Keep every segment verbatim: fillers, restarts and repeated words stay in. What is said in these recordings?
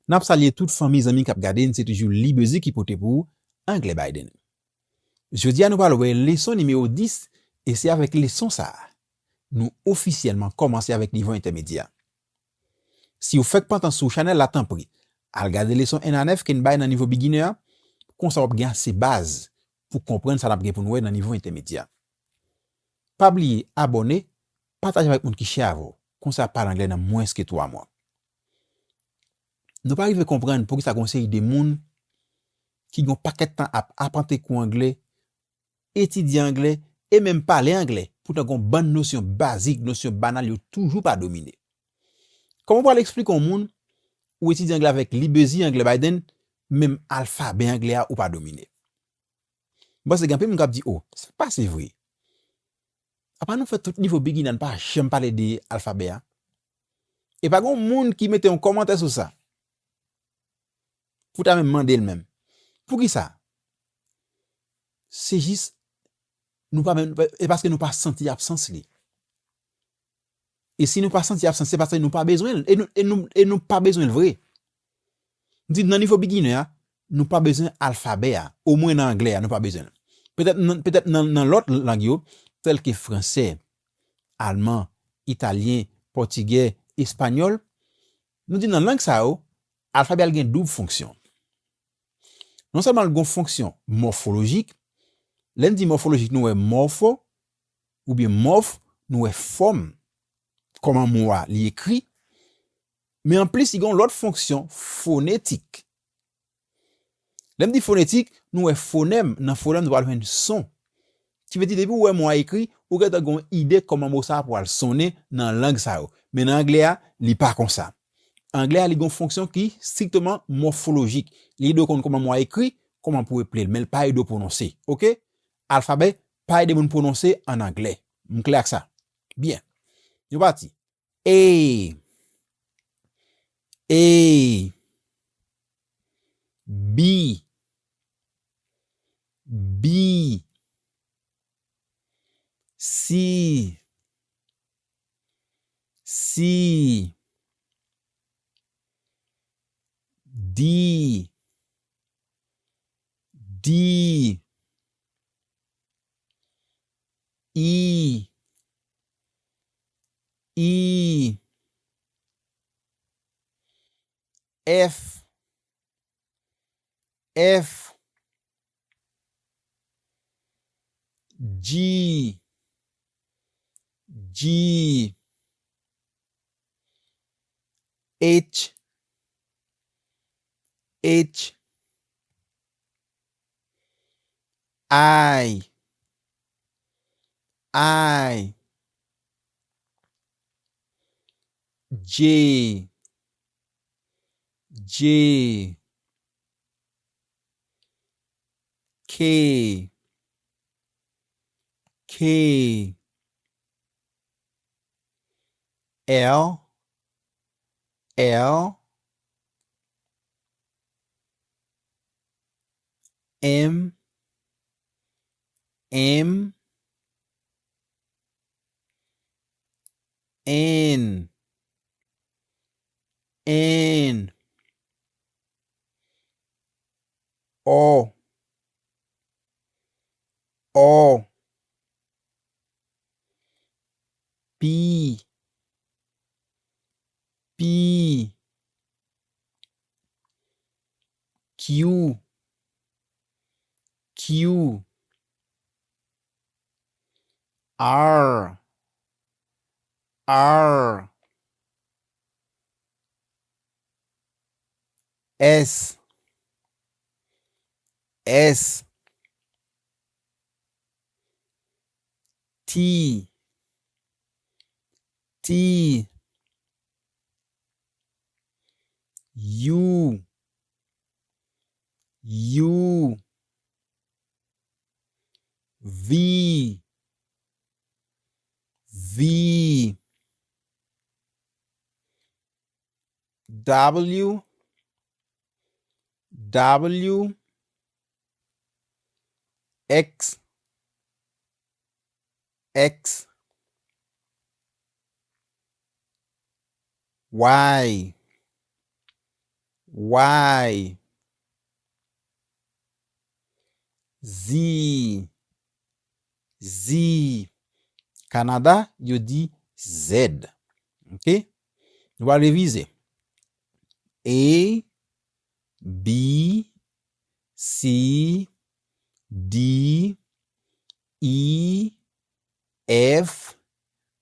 N ap salye tout fanmi, zanmi k ap gade n, se toujou Libezi ki pote pou ou Anglè Biden. Jodi a, nou pral wè leson nimewo dis, e se avèk leson sa a, nou ofisyèlman kòmanse avèk nivo entèmedyè. Si w fèk pa antre sou chanèl la, tanpri, al gade leson en a nèf ke n bay nan nivo beginner a, konsa w ap gen ase baz pou konprann sa n ap gen pou n wè nan nivo entèmedyè. Pa bliye abòne, pataje avèk moun ki chè avè w. Konsa w ap pale anglè nan mwens ke twa mwa. Nou pa rive konprann poukisa gen yon seri de moun ki gen yon pakèt tan ap aprann kou anglè, etidye anglè, e menm pale anglè, poutan gen yon bann nosyon bazik, nosyon banal yo toujou pa domine. Kòman w pral eksplike yon moun ou etidye anglè avèk Libezi, Anglè Biden, menm alfabè anglè a ou pa domine? M panse gen anpil moun k ap di, "O, sa pa se vre. Apa nou fè tout nivo beginner, n pa janm pale de alfabè a?" E pa gen moun ki mete yon kòmantè sou sa. Pou ta menm mande l menm. Poukisa? Se jis, nou pa menm, e paske nou pa santi absans li. E si nou pa santi absans, se paske nou pa bezwen l. E nou, e nou, e nou pa bezwen l vre. M di nan nivo beginner a, nou pa bezwen alfabè a. Omwen nan anglè a, nou pa bezwen l. Petèt nan, petèt nan, nan lòt lang yo, tèlke fransè, alman, italyen, pòtigè, espanyòl, nou di nan lang sa yo, alfabè a l gen doub fonksyon. Non sèlman l gen yon fonksyon mòfolojik, lè n di mòfolojik, nou wè mòfo, oubyen mòf, nou wè fòm, kòman mo a li ekri, men anplis, li gen yon lòt fonksyon fonetik. Lè m di fonetik, nou wè fonèm, nan fonèm nou pral jwenn son. Ki vle di, depi w wè mo a ekri, ou gentan gen yon ide kòman mo sa a pral sonnen nan lang sa yo. Men nan anglè a, li pa konsa. Anglè a, li gen yon fonksyon ki strikteman mòfolojik. Li ede w konn kòman mo a ekri, kòman pou w eple l, men l pa ede w pwononse. Oke? Alfabè pa ede moun pwononse an anglè. M klè ak sa? Byen. Nou pati. A, A, B, B, C, C, D, D, E, E, F, F, G, G, H, H, I, I, J, J, K, K, L, L, M, M, N, N, O, O, P, P, Q, Q, R, R, S, S, T, T, U, U, V, V, W, W, X, X, Y, Y, Z, Z. Kanada, yo di Z. Ok? Nou va revize. A, B, C, D, E, F,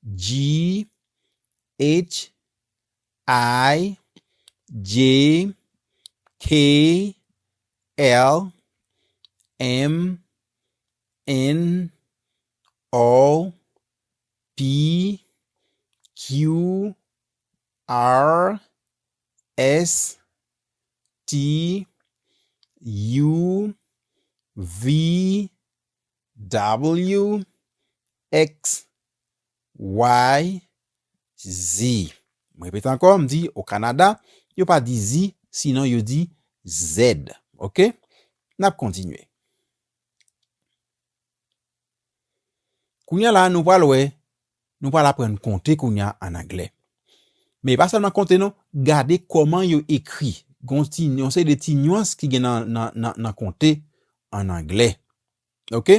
G, H, I, J, K, L, M, N, O, P, Q, R, S, T, U, V, W, X, Y, Z. Mwen repete ankò, m di, o Kanada, yo pa di Z, sinon yo di Z. Ok? N ap kontinye. Kounye a la, nou pral wè, nou pral aprann konte kounye a ann anglè. Men e pa sèlman konte non, gade kòman yo ekri. Gon ti, yon seri de ti nyans ki gen nan, nan, nan, nan konte ann anglè. Ok?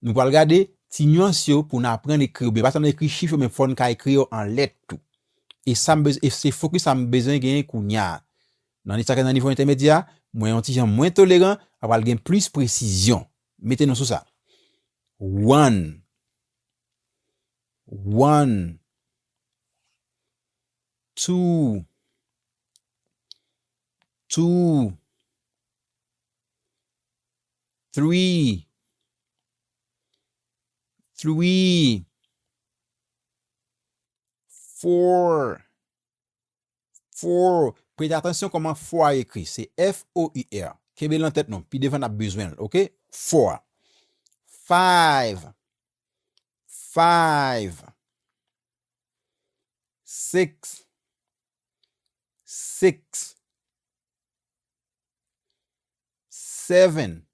Nou pral gade ti nyans yo pou n aprann ekri yo. Men pa sèlman ekri chif yo, men fò n ka ekri yo an lèt tou. E sa m bez-, e se fokis sa m bezwen genyen kounye a. Nan li sa k nan nivo entèmedyè a, mwen yon ti jan mwen toleran, a pral gen plis presizyon. Mete nou sou sa. One. One. Two. Two. Three. Three. Four. Four. Prete atansyon kòman four ekri. Se F O U R. Kenbe l nan tèt nou. Pi devan n ap bezwen l. Ok? Four. Five. Five. Six. Six. Seven.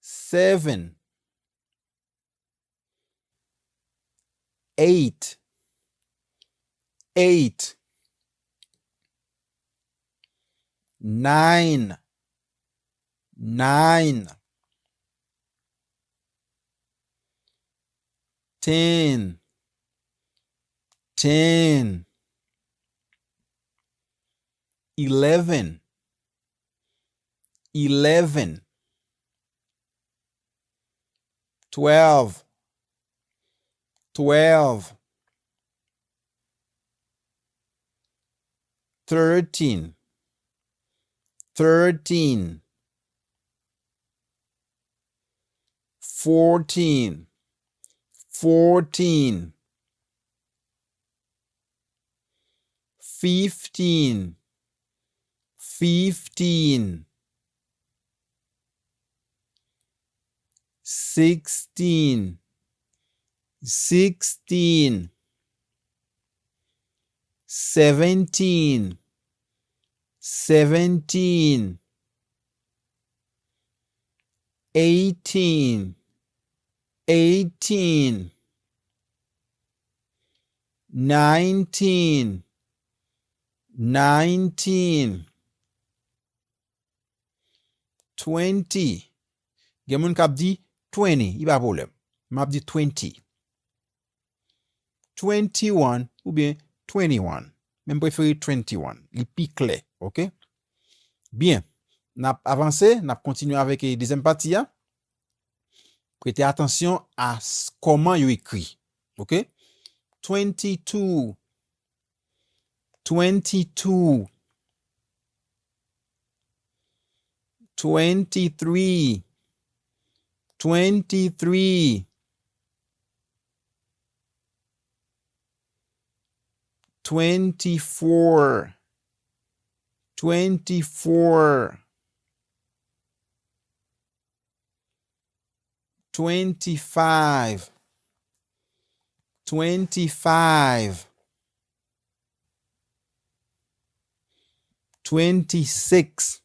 Seven. Eight. Eight. Nine. Nine. Ten. Ten. Eleven. Eleven. Twelve. Twelve. Thirteen. Thirteen. Fourteen. Fourteen. Fifteen. Fifteen. Sixteen. Sixteen. Seventeen. Seventeen. Eighteen. Eighteen. Nineteen. Nineteen. Twenty. Gen moun k ap di twenty, li pa pwoblèm. M ap di twenty. Twenty-one oubyen twenty-one. Men m prefere twenty-one. Li pi klè, ok? Byen. N ap avanse, n ap kontinye avèk, eh, dezyèm pati a. Prete atansyon a s-, kòman yo ekri. Ok? Twenty-two. Twenty-two. Twenty-three. Twenty-three. Twenty-four. Twenty-four. Twenty-five. Twenty-five. Twenty-six.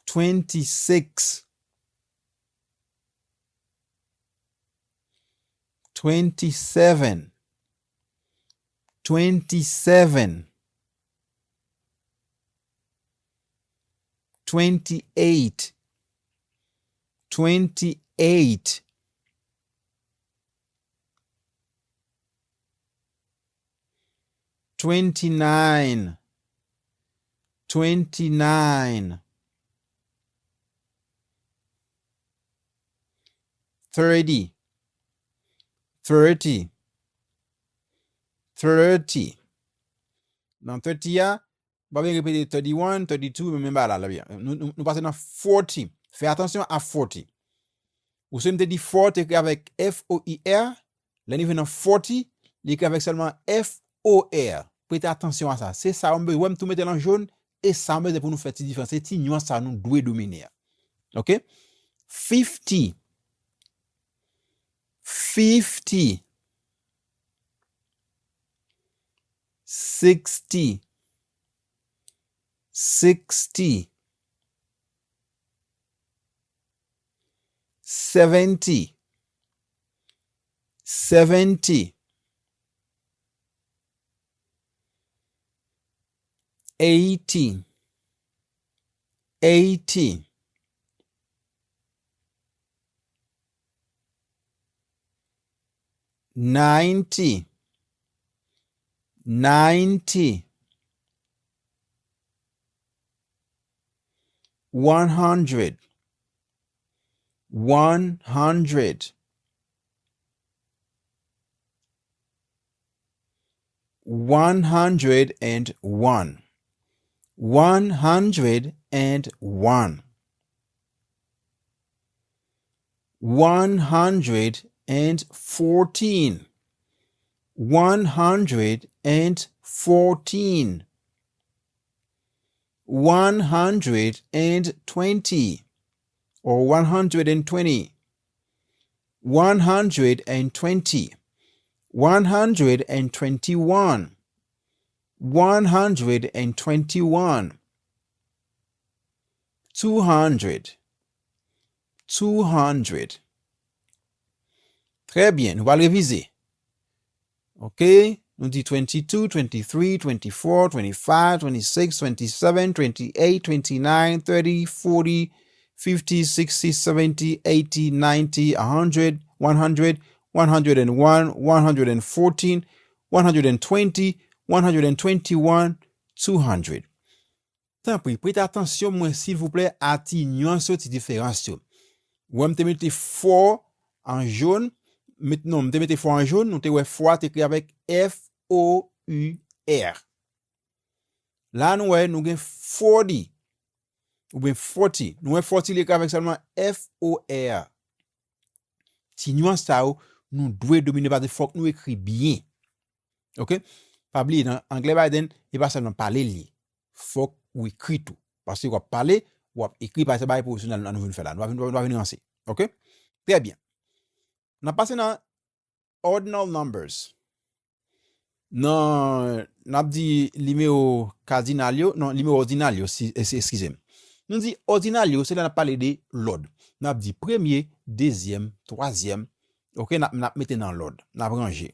Twenty-six. Twenty-seven. Twenty-seven. twenty-eight, twenty-eight, twenty-nine, twenty-nine, thirty, thirty, thirty. Nan thirty a, m pa vle repete thirty-one, thirty-two, men men ba la, la byen. Nou, nou, nou pase nan forty. Fè atansyon a forty. Ou se m te di four, te ekri avèk F O I R. Lè n rive nan forty, li ekri avèk sèlman F O R. Prete atansyon a sa. Se sa w m bezwen, m tou mete l an jòn, e sa m bezwen pou nou fè ti diferans. Se ti nyans sa nou dwe domine a. Ok? Fifty, fifty, sixty, sixty, seventy, seventy, eighty, eighty, ninety, ninety, one hundred, one hundred, one hundred and one, one hundred and one, one hundred and fourteen, one hundred and fourteen, one hundred and twenty, or one hundred and twenty, one hundred and twenty, one hundred and twenty-one, one hundred and twenty-one, two hundred, two hundred. Trè byen, nou pral revize. Ok? Nou di twenty-two, twenty-three, twenty-four, twenty-five, twenty-six, twenty-seven, twenty-eight, twenty-nine, thirty, forty, fifty, sixty, seventy, eighty, ninety, a hundred, one hundred, one hundred and one, one hundred and fourteen, one hundred and twenty, one hundred and twenty-one, two hundred. Tanpri, prete atansyon mwen, silvouplè, a ti nyans yo, ti diferans yo. Ou wè m te mete four an jòn, met, non, m te mete four an jòn, nou te wè four a te ekri avèk F O U R. La, nou wè, nou gen forty, oubyen forty. Nou wè forty, li ekri avèk sèlman F O R. Ti nyans sa yo, nou dwe domine, paske fòk nou ekri byen. Ok? Pa bliye, nan anglè Biden, e pa sèlman pale l ye. Fòk ou ekri tou. Paske w ap pale, w ap ekri, pa se bagay pwofesyonèl nou vin fè la. Nou pa vin, nou pa vin ranse. Ok? Trè byen. N ap pase nan ordinal numbers. Nan, n ap di nimewo kadinal yo, non, nimewo òdinal yo, si, es-, eskize m. Nou di òdinal yo, se lè n ap pale de lòd. N ap di premye, dezyèm, twazyèm. Ok, n ap, n ap mete nan lòd. N ap ranje.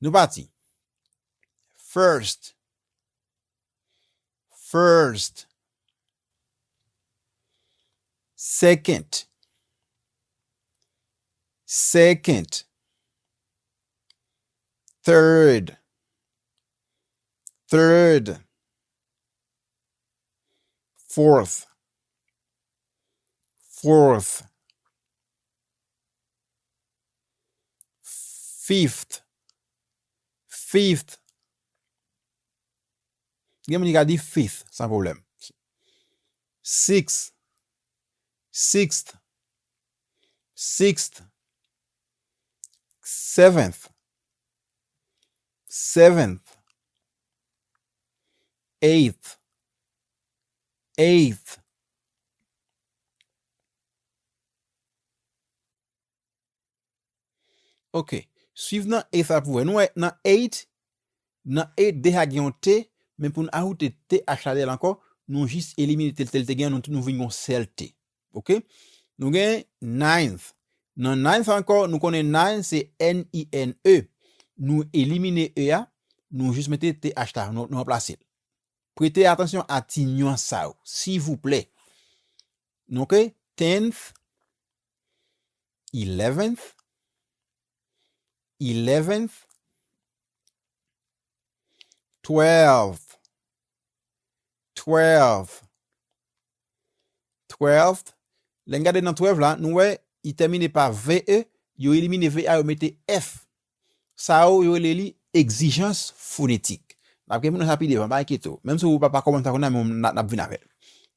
Nou pati. First. First. Second. Second. Third. Third. Fourth. Fourth. Fifth. Fifth. Gen moun ki ka di fifth, san pwoblèm. Sixth. Sixth. Sixth. Seventh. Seventh. Eighth. Eighth. Ok. Swiv nan eighth la pou wè. Nou wè nan eight, nan eight deja gen yon T, men pou n ajoute T H la dèyè l ankò, nou jis elimine T, T l te gen an, nou, nou vin yon sèl T. Ok? Nou gen ninth. Nan ninth ankò, nou konnen nine se N I N E. Nou elimine E a, nou jis mete T H la, nou, nou ranplase l. Prete atansyon a ti nyans sa yo, silvouplè. Ok? Tenth, eleventh, eleventh, twelve, twelve, twelve. Lè n gade nan twelve la, nou wè, li tèmine pa V E, yo elimine V A, yo mete F. Sa yo, yo rele li egzijans fonetik. N ap gen pou nou sa pi devan, pa enkyete w. Menm si w pa, pa konprann sa kounye a, men n a, n ap vin avè l.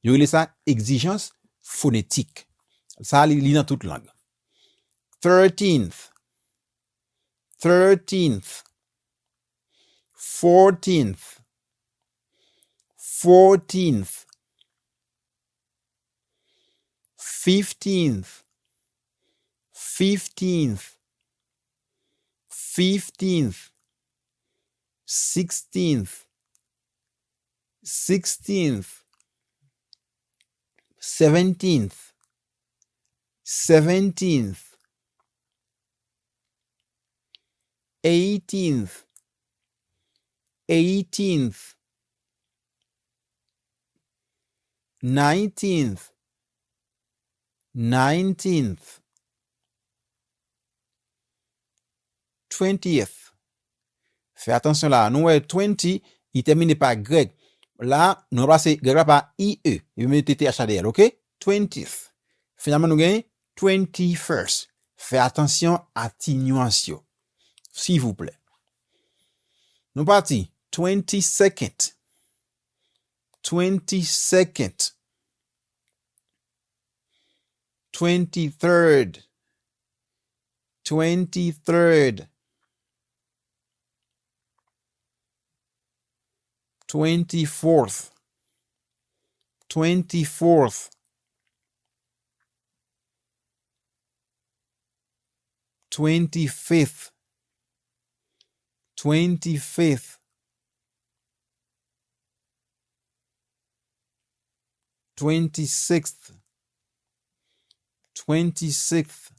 Yo rele sa egzijans fonetik. Sa, li, li nan tout lang. Thirteenth, thirteenth, fourteenth, fourteenth, fifteenth, fifteenth, fifteenth, sixteenth, sixteenth, seventeenth, seventeenth, eighteenth, eighteenth, nineteenth, nineteenth, twentieth. Fè atansyon la, nou wè twenty, li tèmine pa Y. La, nou ranplase Y la pa I E, epi mete T H la dèyè l, ok? Twentieth. Finalman, nou gen twenty-first. Fè atansyon a ti nyans yo. Silvouplè. Nou pati. Twenty-second. Twenty-second. Twenty-third. Twenty-third. Twenty-fourth. Twenty-fourth. Twenty-fifth. Twenty-fifth. Twenty-sixth. Twenty-sixth.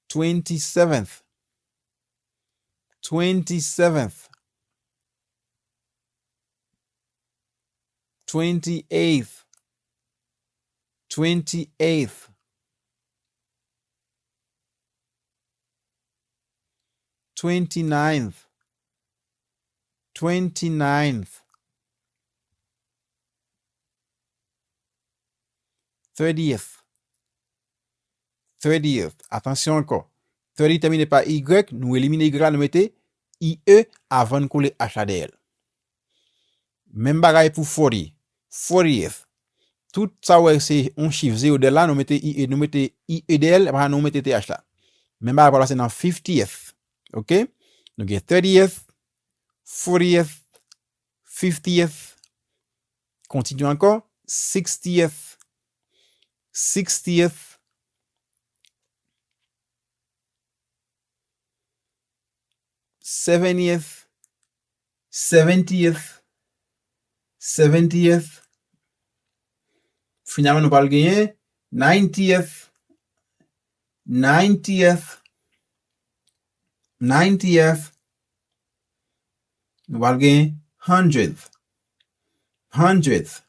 Twenty-seventh. Twenty-seventh. Twenty-eighth. Twenty-eighth. Twenty-ninth. Twenty-ninth. Thirtieth. Thirtieth. Atansyon ankò. Thirty tèmine pa Y, nou elimine Y la, nou mete I E avan n kole H la dèyè l. Menm bagay pou forty. Fortieth. Tout sa w wè se yon chif zewo dèyè l la, nou mete I E, nou mete I E dèyè l, epi nou mete T H la. Menm bagay pou pase nan fiftieth. Ok? Nou gen thirtieth, fortieth, fiftieth. Kontinye ankò. Sixtieth. Sixtieth. Seventieth. Seventieth. Seventieth. Finalman, nou pral genyen ninetieth. Ninetieth. Ninetieth. Nou pral gen hundredth. Hundredth.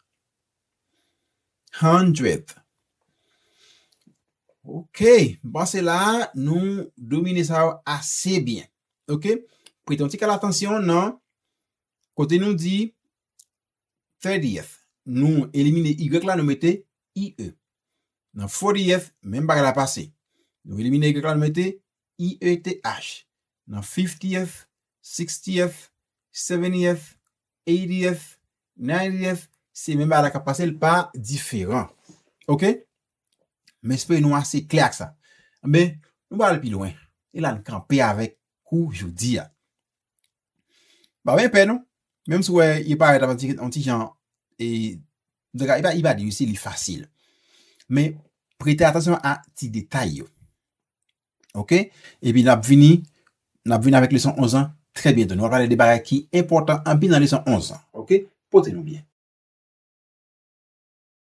Hundredth. Ok, m panse la a, nou domine sa yo ase byen. Ok? Prete yon ti kal atansyon nan kote nou di thirtieth. Nou elimine Y la, nou mete I E. Nan fortieth, menm bagay la pase. Nou elimine Y la, nou mete I E T H. Nan fiftieth, sixtieth, seventieth, eightieth, ninetieth, se menm bagay la k ap pase, l pa diferan. Ok? M espere nou ase klè ak sa. Enben, nou pral pi lwen. E la n kanpe avèk kou jodi a. Pa gen pè non. Menm si w wè li parèt yon ti, yon ti jan, e, li pa, li pa difisil, li fasil. Men, prete atansyon a ti detay yo. Ok? Epi n ap vini, n ap vini avèk leson onz lan trè byento. Nou va pale de bagay ki enpòtan anpil nan leson onz lan. Ok? Pote nou byen.